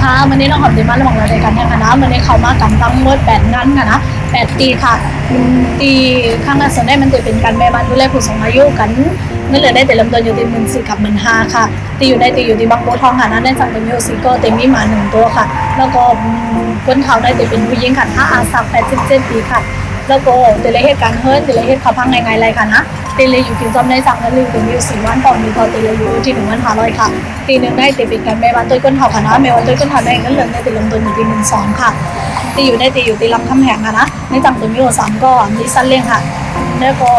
ຄ່ະ ມື້ນີ້ນ້ອງຫອມໄດ້ມາລະຫວ່າງລາວໃດກັນແທ້ຄະນະ. ມື້ນີ້ເຂົ້າມາກັນທັງໝົດແປດງານຄະນະ ແປດຕີຄ່ະ. ອືມ ຕີຄັ້ງແລກສຸດນີ້ມັນຈະເປັນການແບ່ປັນດູແລຜູ້ສູງອາຍຸກັນ ເງິນເດືອນໄດ້ແຕ່ເລີ່ມຕົ້ນຢູ່ທີ່ໝື່ນສີ່ກັບໝື່ນຫ້າຄ່ະ. ທີ່ຢູ່ໃນ ທີ່ຢູ່ທີ່ບາງໂພທອງຫັ້ນນະ ໃນຈັ່ງເປັນມີຢູ່ສີ່ກໍ ແຕ່ມີໝາໜຶ່ງໂຕຄ່ະ. ແລ້ວກໍ ອືມ ຄົນເຖົ້າໃນຈະເປັນຜູ້ຍິງຫັ້ນນະ ອາຍຸສັກແປດສິບເຈັດປີຄ່ະ. ແລ້ວກໍແຕ່ລະເຮັດການເຮືອນ ແຕ່ລະເຮັດເຂົ້າພັງງ່າຍໆໄດ້ຄ່ະນະ. ແຕ່ລະຢູ່ກິນຊອບໃນຈັ່ງເງິນຫຼືເປັນມີຢູ່ສີ່ພັນປອນ ແລ້ວກໍແຕ່ລະຢູ່ທີ່ໜຶ່ງພັນຫ້າຮ້ອຍຄ່ະ. ທີ່ໜຶ່ງໃນຈະເປັນການແມ່ບ້ານໂຕຍກົ້ນເຖົ້າຫັ້ນນະ ແມ່ບ້ານໂຕຍກົ້ນເຖົ້າໃນເງິນເດືອນໃນຈະເລີ່ມຕົ້ນຢູ່ທີ່ໝື່ນສອງຄ່ະ. ທີ່ຢູ່ໃນ ທີ່ຢູ່ທີ່ລຳຄຳແຫງຫັ້ນນະ ໃນຈັ່ງເປັນມີຢູ່ສາມກໍ ມີຊາເລ້ງຄ່ະ. ແລ້ວກໍ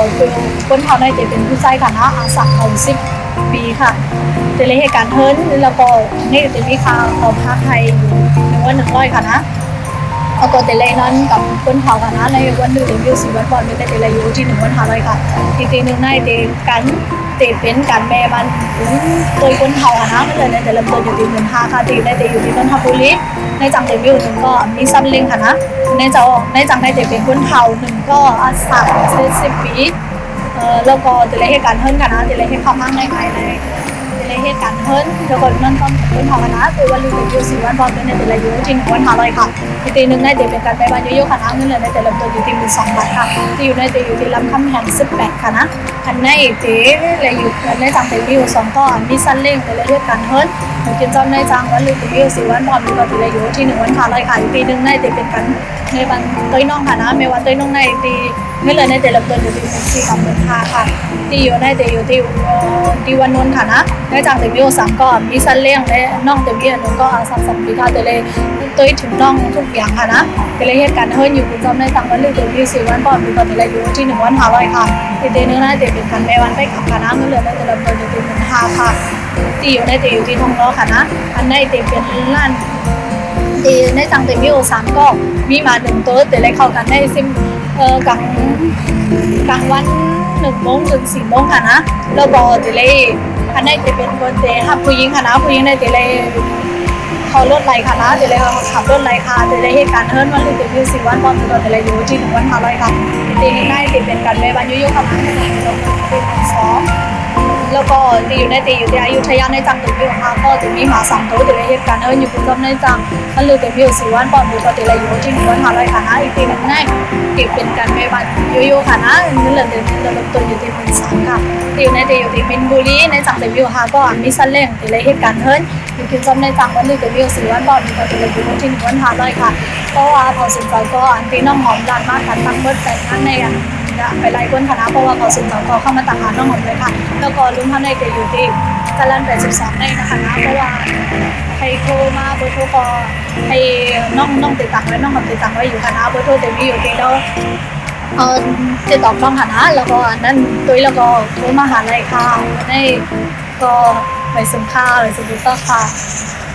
ຄົນເຖົ້າໃນຈະເປັນຜູ້ຊາຍຫັ້ນນະ ອາຍຸສັກເກົ້າສິບປີຄ່ະ. ແຕ່ລະເຮັດການເຮືອນ ແລ້ວກໍໃນຈະມີຄ່າເຂົ້າພັກໃຫ້ຢູ່ໜຶ່ງວັນໜຶ່ງຮ້ອຍຄ່ະນະ. ແລ້ວກໍແຕ່ລະນອນກັບຄົນເຖົ້າຫັ້ນນະ ໃນວັນໜຶ່ງຈະມີຢູ່ສີ່ວັນປອນ ແຕ່ລະຢູ່ທີ່ໜຶ່ງພັນຫ້າຮ້ອຍຄ່ະ. ອີກທີ່ໜຶ່ງໃນຈະເປັນການ ຈະເປັນການແມ່ບ້ານໂຕຍກົ້ນເຖົ້າຫັ້ນນະ ເງິນເດືອນໃນຈະເລີ່ມຕົ້ນຢູ່ທີ່ໝື່ນຫ້າຄ່ະ. ທີ່ໃນຈະຢູ່ທີ່ນົນທະບູລີ ໃນຈັ່ງເປັນມີຢູ່ໜຶ່ງກໍ ມີຊາເລ້ງຫັ້ນນະ. ໃນຈັ່ງ ໃນຈັ່ງໃນຈະເປັນຄົນເຖົ້າໜຶ່ງກໍ ອາຍຸສັກເຈັດສິບປີ ເອີ ແລ້ວກໍແຕ່ລະເຮັດການເຮືອນຫັ້ນນະ ແຕ່ລະເຮັດເຂົ້າພັງງ່າຍໆໄດ້ ແຕ່ລະເຮັດການເຮືອນ ແລ້ວກໍນອນຕ້ອນຄົນເຖົ້າຫັ້ນນະ ຄືວ່າຫຼືເປັນຢູ່ສີ່ວັນປອນ ແຕ່ລະຢູ່ທີ່ໜຶ່ງພັນຫ້າຮ້ອຍຄ່ະ. ອີກທີ່ໜຶ່ງໃນຈະເປັນການແມ່ບ້ານໂຍໂຍ່ຫັ້ນນະ ເງິນເດືອນໃນຈະເລີ່ມຕົ້ນຢູ່ທີ່ໝື່ນສອງບາດຄ່ະ. ທີ່ຢູ່ໃນຈະຢູ່ທີ່ລຳຄຳແຫງສິບແປດຄ່ະນະ. ອັນໃນຈະ ແລະ ຢູ່ໃນຈັ່ງເປັນມີຢູ່ສອງກໍ ມີຊາເລ້ງ ແຕ່ລະເຮັດການເຮືອນ ຢູ່ກິນຊອບໃນຈັ່ງວັນຫຼືເປັນມີຢູ່ສີ່ວັນປອນ ແລ້ວກໍແຕ່ລະຢູ່ທີ່ໜຶ່ງພັນຫ້າຮ້ອຍຄ່ະ. ອີກທີ່ໜຶ່ງໃນຈະເປັນການແມ່ບ້ານໂຕຍນ້ອງຫັ້ນນະ ແມ່ບ້ານໂຕຍນ້ອງໃນທີ່ ເງິນເດືອນໃນຈະເລີ່ມຕົ້ນຢູ່ທີ່ໝື່ນສີ່ກັບໝື່ນຫ້າຄ່ະ. ທີ່ຢູ່ໃນຈະຢູ່ທີ່ ເອີ ທີ່ວັນນົນຫັ້ນນະ ໃນຈັ່ງຈະມີຢູ່ສາມກໍ ມີຊາເລ້ງ ແລະ ນ້ອງຈະມີອັນໜຶ່ງກໍ ອາຍຸສັກສອງປີຄ່ະ. ແຕ່ລະໂຕຍເຖິງນ້ອງທຸກຢ່າງຫັ້ນນະ ແຕ່ລະເຮັດການເຮືອນ ຢູ່ກິນຊອບໃນຈັ່ງວັນຫຼືເປັນມີຢູ່ສີ່ວັນປອນ ແລ້ວກໍແຕ່ລະຢູ່ທີ່ໜຶ່ງພັນຫ້າຮ້ອຍຄ່ະ. ອີກທີ່ໜຶ່ງໃນຈະເປັນການແມ່ບ້ານໄປກັບຫັ້ນນະ ເງິນເດືອນໃນຈະເລີ່ມຕົ້ນຢູ່ທີ່ໝື່ນຫ້າຄ່ະ. ທີ່ຢູ່ໃນຈະຢູ່ທີ່ທອງຫຼໍຫັ້ນນະ ອັນໃນຈະເປັນຮ້ານ ທີ່ໃນຈັ່ງຈະມີຢູ່ສາມກໍ ມີໝາໜຶ່ງໂຕ ແຕ່ລະເຂົ້າກັນໃນຊິມ ເອີ ກາງ ກາງວັນໜຶ່ງໂມງເຖິງສີ່ໂມງຫັ້ນນະ. ແລ້ວກໍແຕ່ລະ ອັນໃນຈະເປັນຄົນທີ່ຮັບຜູ້ຍິງຫັ້ນນະ ຜູ້ຍິງໃນແຕ່ລະເຂົ້າລົດໄຫຼຫັ້ນນະ ແຕ່ລະຂັບລົດໄຫຼຄ່ະ. ແຕ່ລະເຮັດການເຮືອນວັນຫຼືເປັນມີຢູ່ສີ່ວັນປອນ ແລ້ວກໍແຕ່ລະຢູ່ທີ່ໜຶ່ງພັນຫ້າຮ້ອຍຄ່ະ. ທີ່ໜຶ່ງໃນຈະເປັນການແມ່ບ້ານໂຍໂຍ່ຫັ້ນນະ ທີ່ໜຶ່ງສອງ ແລ້ວກໍທີ່ຢູ່ໃນ ທີ່ຢູ່ທີ່ອະຍຸທະຍາໃນຈັ່ງ ເປັນຢູ່ຫ້າກໍຈະມີໝາສາມໂຕ ແຕ່ລະເຮັດການເຮືອນ ຢູ່ກິນຊອບໃນຈັ່ງ ມັນຫຼືເປັນມີຢູ່ສີ່ວັນປອນ ແລ້ວກໍແຕ່ລະຢູ່ທີ່ໜຶ່ງພັນຫ້າຮ້ອຍຄ່ະນະ. ອີກທີ່ໜຶ່ງໃນຈະເປັນການແມ່ບ້ານໂຍໂຍ່ຫັ້ນນະ ເງິນເດືອນຈະເລີ່ມຕົ້ນຢູ່ທີ່ໝື່ນສາມຄ່ະ. ທີ່ຢູ່ໃນຈະຢູ່ທີ່ມິນບູລີ ໃນຈັ່ງເປັນຢູ່ຫ້າກໍ ມີຊາເລ້ງ ແຕ່ລະເຮັດການເຮືອນ ຢູ່ກິນຊອບໃນຈັ່ງວັນນີ້ຈະມີຢູ່ສີ່ວັນປອນ ແລ້ວກໍແຕ່ລະຢູ່ທີ່ໜຶ່ງພັນຫ້າຮ້ອຍຄ່ະ. ເພາະວ່າເຂົາສົນໃຈກໍ ອັນທີ່ນ້ອງຫອມລານມາກັນທັງໝົດແປດງານໃນ ອັນ ໄປຫຼາຍຄົນຫັ້ນນະ ເພາະວ່າເຂົາສົນໃຈກໍເຂົ້າມາຕາມຫານ້ອງຫອມເລີຍຄ່ະ. ແລ້ວກໍລຸມເຮົາໃນຈະຢູ່ທີ່ຈະລັນແປດສິບສອງໃນນະຄະນະ ເພາະວ່າໃຜໂທມາເບີໂທກໍໃຫ້ນ້ອງ ນ້ອງຕິດຕາມໄວ້ ນ້ອງຫອມຕິດຕາມໄວ້ຢູ່ຫັ້ນນະ ເບີໂທຈະມີຢູ່ທີ່ລາວ ເອີ ຕິດຕໍ່ນ້ອງຫັ້ນນະ ແລ້ວກໍອັນນັ້ນໂຕຍ ແລ້ວກໍໂທມາຫາໄດ້ຄ່ະ. ໃນກໍໄປເຊິ່ງຄ່າ ໄປເຊິ່ງຕິດຕໍ່ຄ່າ.